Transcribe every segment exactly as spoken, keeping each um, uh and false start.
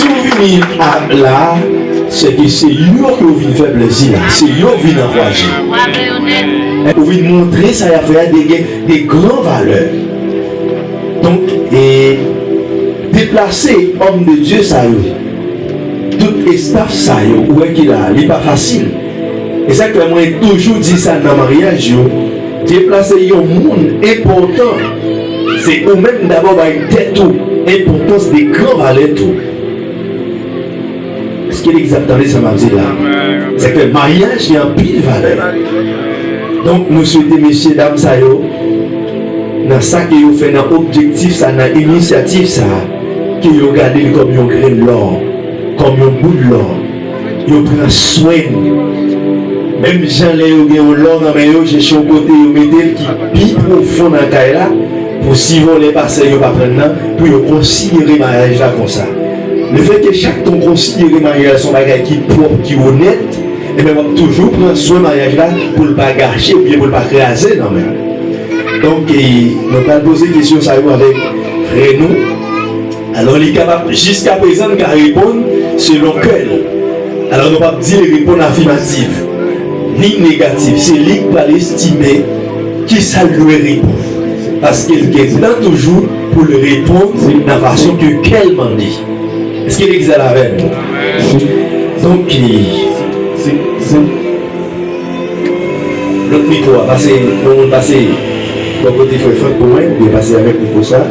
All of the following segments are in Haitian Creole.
Yo vini a la, se ke se yo ke w vin fè plezi la, se yo vin ankouraje. Ou vin montre sa y ap fè a de gen de gran valè. Donk, e deplase òm de Dye sa yo, tout estaf sa yo, ou wè ki la, li pa fasil. E sa k fè mwen toujou di sa nan maryaj yo, deplase yon moun enpòtan, se ou menm dabò bay tèt ou enpòtans de gran valè tou. Èske n egzakte sa m ap di la? Se ke maryaj gen anpil valè. Donk, nou swete mesye dam sa yo, nan sa ke yo fè, nan objektif sa, nan inisyativ sa, ke yo gade l kòm yon grenn lò, kòm yon bout lò. Yo pran swen l. Menm jan lè yo gen yon lò nan men yo, chèche yon kote yo mete l ki pi pwofon nan kay la, pou si vòlè pase yo pa pran l nan, pou yo konsidere maryaj la konsa. Lefètke chak tan w konsidere maryaj la se yon bagay ki pwòp, ki onèt, ebyen w ap toujou pran swen maryaj la pou l pa gache oubyen pou l pa kraze nan men w. Donk, e, nou pral poze kesyon sa yo avèk frè nou. Alò, li kapab, jiskaprezan, li ka reponn selon kè l. Alò, nou p ap di li reponn afimatif, ni negatif. Se li k pral estime kisa l dwe reponn. Paske l gen tan toujou pou l reponn nan fason ke kè l mande. Èske n egziste avè m? Donk, e, se, se, Lòt mikwo a, pase, yon moun pase bò kote frè Frank pou mwen, oubyen pase avèk mikwo sa,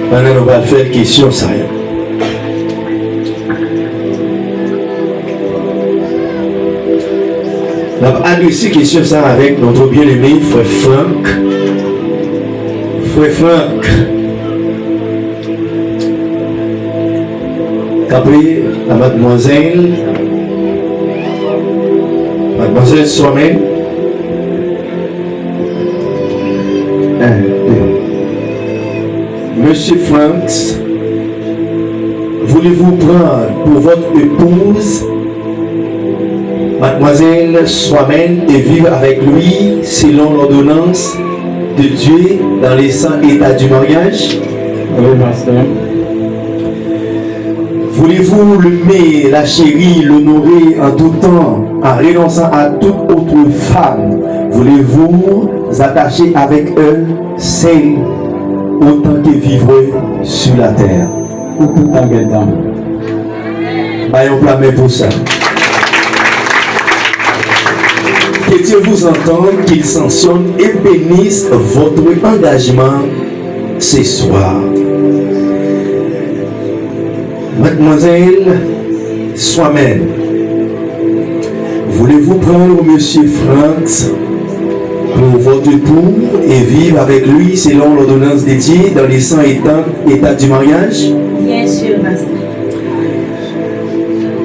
pandan nou pral fè kesyon sa yo. N ap adrese kesyon sa avèk notre bien-aimé frè Frank. Frè Frank. Kanpe, la mademoiselle. Mademoiselle Swamen. Un, deux. Monsieur Franks, voulez-vous prendre pour votre épouse Mademoiselle Swamen et vivre avec lui selon l'ordonnance de Dieu dans les cent états du mariage? Oui, pasteur. Voulez-vous l'aimer, la chérir, l'honorer en tout temps, en renonçant à toute autre femme? Voulez-vous attacher avec elle seule autant que vivre sur la terre? Pou tout tan gen tan. Bay yon pla men pou sa. Que Dieu vous entende, qu'il sanctionne et bénisse votre engagement ce soir. Mademoiselle Swamen, voulez-vous prendre Monsieur Franks pour votre époux et vivre avec lui selon l'ordonnance de Dieu dans les cent états, états du mariage? Bien sûr, pasteur.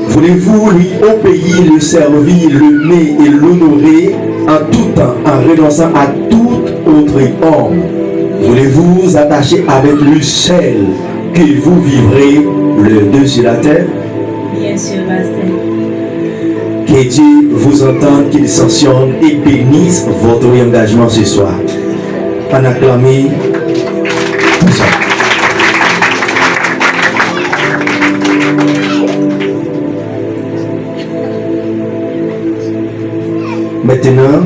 Voulez-vous lui obéir, le servir, l'aimer et l'honorer en tout temps, en renonçant à tout autre homme? Voulez-vous attacher avec lui seul que vous vivrez le deux sur la terre? Bien sûr, pasteur. Que Dieu vous entende, qu'il sanctionne et bénisse votre engagement ce soir. Ann aklame pou sa. Maintenant,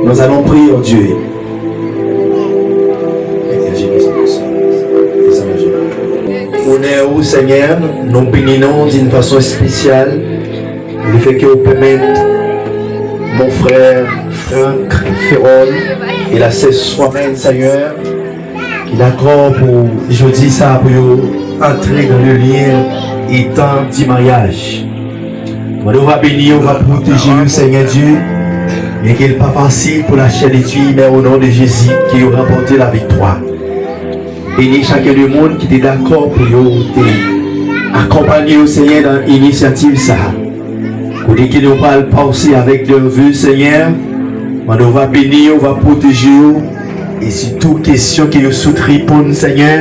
nous allons prier au Dieu. Onè ou, Senyè, nou beni nou d'une façon spéciale. Le fait que ou pèmèt mon frè Frank Ferrol e la sè Swamen, Senyè, ki dakò pou jodi sa pou yo antre dans le lien étant du mariage. Mande w va beni yo, va pwoteje yo, Senyè Dye. Byenke l pa fasil pou la chair de Dieu, men o non de Jezi, ke yo ranpòte laviktwa. Beni chak de moun ki te dakò pou yo te akonpanye yo, Senyè, nan inisyativ sa a. Kote ke yo pral pase avèk lè ve, Senyè, mande w va beni yo, va pwoteje yo, e sitou kesyon ke yo sot reponn, Senyè,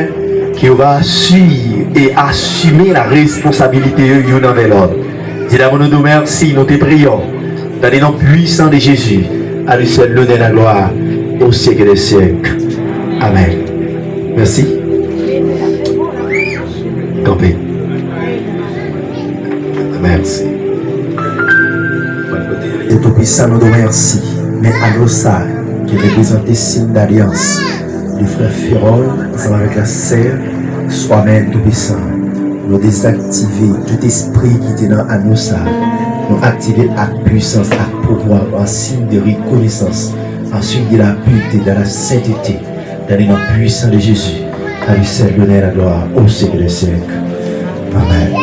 ke yo va asire e asime la responsabilite yo youn anvè lòt. Di damou nou di w mèsi, nou te priye w dans le nom puissant de Jésus, à lui seul l'honneur et la gloire au siècle des siècles. Amen. Mèsi. Kanpe. Ou Toupisan, nou di w mèsi. Men anyo sa ki reprezante siy dalyans de frè Ferol ansanm avèk la sè Swamèn Toupisan, nou dezaktive tout espri ki te nan anyo sa. Nou aktive ak pwisans, ak pouvwa, an siy de rekonesans, an siy de la purité, de la sainteté. Dans le nom puissant de Jésus, à lui seul l'honneur et la gloire au siècle des siècles. Amen.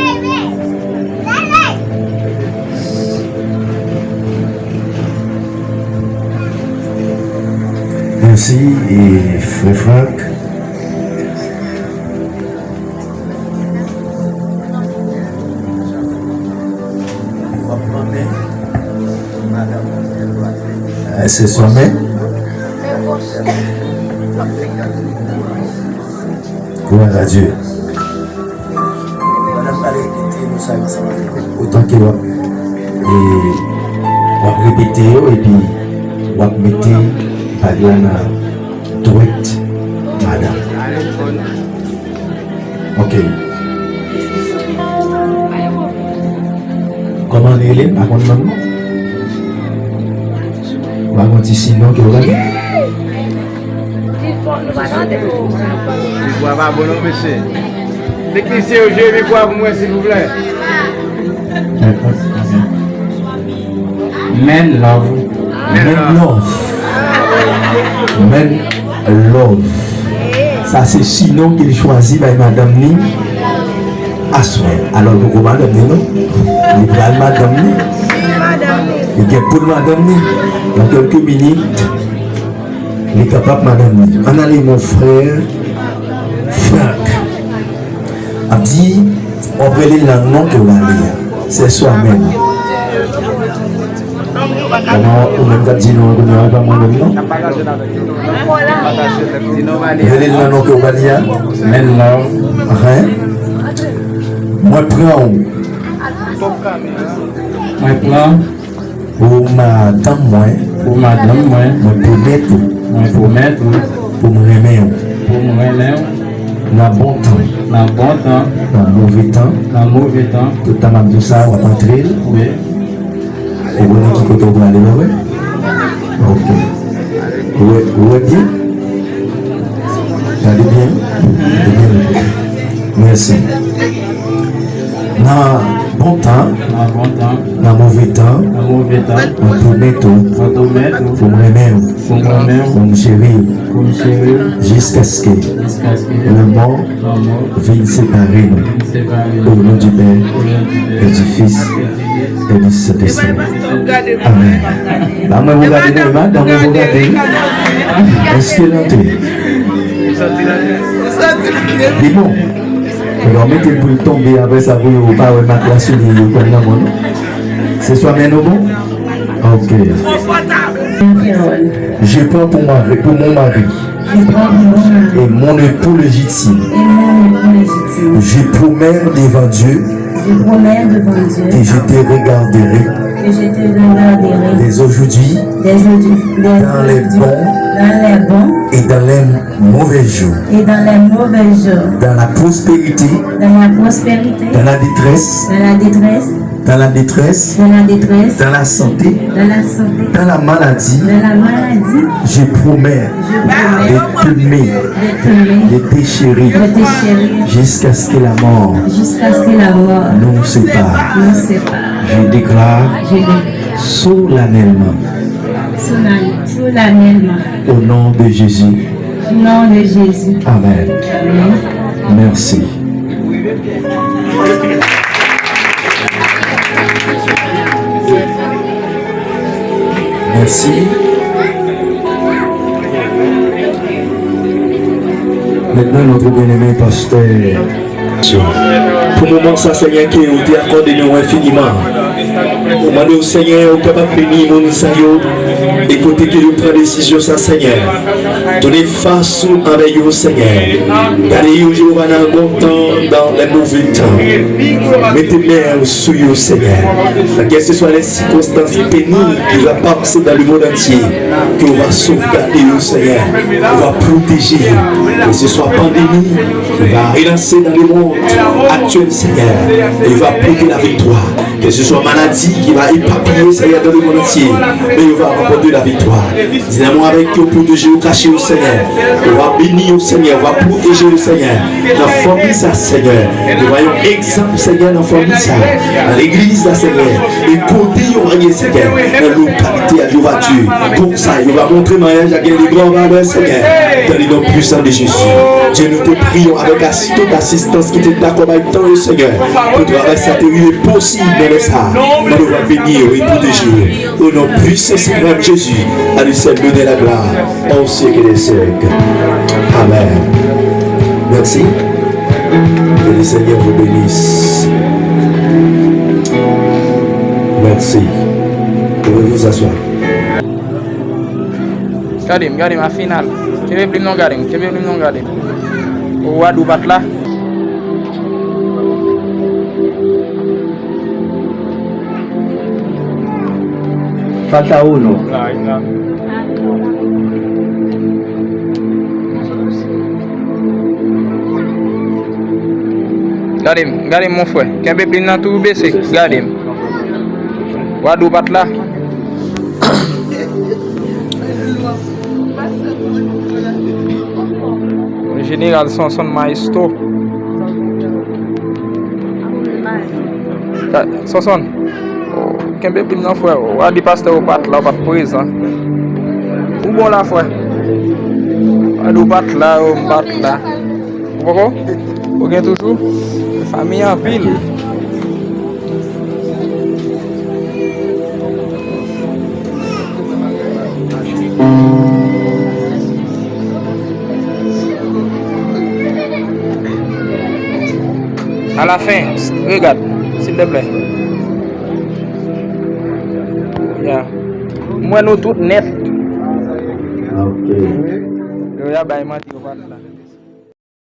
Mèsi, e, frè Frank. Asè swa men. Gloire à Dieu. Otan ke w ap, e, w ap repete yo, epi w ap mete bag la nan dwèt madanm. Ok. Kòman li rele? M pa konn non l non. Ou pa gon ti sinon ke w rele? Mikwo a pa bon non, mesye. Teknisyen yo, jwe mikwo a pou mwen, silvouplè. Men love. Men love. Men love. Sa se sinon ke l chwazi bay madanm li aswè. Alò, l poko madanm li, non. Li pral madanm li. Li gen pou l madanm li. Nan kèlke minit, li kapab madanm li. Ann ale, mon frè Frank. Ap di, w ap rele l nan non ke w ba li a. Sè Swamèn. Kòman ou menm k ap di non an kounye a, e pa mwen menm non? Rele l nan non ke w ba li a. Men love. Ahan. Mwen pran w. Mwen pran. Pou madanm mwen. Pou madanm mwen. Mwen pwomèt ou. Mwen pwomèt ou. Pou m renmen w. Pou m renmen w. Nan bon tan. Nan bon tan. Nan move tan. Nan move tan. Tout tan m ap di w sa, w ap antre l. Wi. Ou konnen ki kote w prale, pa vre? Ok. Ou wè, ou wè byen? Gade byen. Gade byen. Mèsi. Nan bon tan. Nan bon tan. Nan move tan. Nan move tan. Mwen pwomèt ou. Mwen pwomèt ou. Pou m renmen w. Pou m renmen w. Pou m cheri w. Pou m cheri w. Jiskaske. Jiskaske. Lanmò. Lanmò. Vin separe nou. Vin separe nou. Au nom du Père. Au nom du Père. Et du Fils. Et du Saint-Esprit. Amen. Ba mwen pou gade non, e madanm mwen pou gade. Èske l antre? Li bon. Yo mete l pou l tonbe, apre sa pou yo pa wè mak la sou li, yo pran nan mwen non. Se swa men nou bon? Ok. Je prends pour mari, pour mon mari. Je prends pour mon mari. Et mon époux légitime. Et mon époux légitime. Je promets devant Dieu. Je promets devant Dieu. Que je te regarderai. Que je te regarderai. Dès aujourd'hui. Dès aujourd'hui. Dès aujourd'hui. Dans les bons. Dans les bons. Et dans les mauvais jours. Et dans les mauvais jours. Dans la prospérité. Dans la prospérité. Dans la détresse. Dans la détresse. Dans la détresse. Dans la détresse. Dans la santé. Dans la santé. Dans la maladie. Dans la maladie. Je promets. Je promets. De t'aimer. De t'aimer. De te chérir. De te chérir. Jusqu'à ce que la mort. Jusqu'à ce que la mort. Nous sépare. Nous sépare. Je déclare. Je déclare. Solennellement. Solennellement. Au nom de Jésus. Au nom de Jésus. Amen. Amen. Merci. Mèsi. Maintenant, notre bien-aimé pasteur. Pou moman sa, Senyè, ke ou te akòde nou enfiniman. Ou mande w, Senyè, ou kapab beni moun sa yo, e kote ke yo pran desizyon sa, Senyè. Tounen fas ou avè yo, Senyè. Gade yo, Jewova, nan bon tan, dans les mauvais temps. Mete men w sou yo, Senyè. Nan kèlkeswa lè sikonstans peni ki va pase dans le monde entier, ke ou va sovgade yo, Senyè. Ou va pwoteje yo. Ke se swa pandemi ki va relanse dans le monde actuel, Senyè. E ou va pote laviktwa. Que ce soit maladie qui va éparpiller, Seigneur, dans le monde entier, mais il va remporter la victoire. Dis amour avec yo, pwoteje yo, kache yo, Senyè. Ou va beni yo, Senyè. Ou va pwoteje yo, Senyè. Nan fanmi sa, Senyè. Yo va yon egzanp, Senyè, nan fanmi sa. Nan legliz la, Senyè. E kote yo ye, Senyè. Nan lokalite a, yo va Dye. Konsa, yo va montre maryaj la gen de gran valè, Senyè. Dans le nom puissant de Jésus. Dieu, nous te prions avec toute assistance qui te accompagne tant, Senyè. Pou travay sa te rive posib nan lè sa. Mande w beni yo e pwoteje yo. Au nom puissant suprême Jésus, à lui seul l'honneur et la gloire, au siècle des siècles. Amen. Merci. Que le Seigneur vous bénisse. Merci. Pouvez-vous vous asseoir? Gade m, gade m, a final. Kenbe plim non, gade m, kenbe plim non, gade m. Ou Wadou pa t la. Fatawo non. Gade m, gade m, mon frè. Kenbe plim nan tou bese. Gade m. Wadou pa t la. Jeneral Sonson Maestro. Ka-, Sonson, kenbe plim nan, frè. Ou a di pastè ou pa t la, ou pa t prezan. Ou bon la, frè? Ou a di ou pa t la, ou m pa t la. Ou poko? Ou gen toujou? Fanmi anpil. Alafen, regad, silteplè. Ya. M wè nou tout nèt. Ok. Yo, ya bay manti, yo pa t la.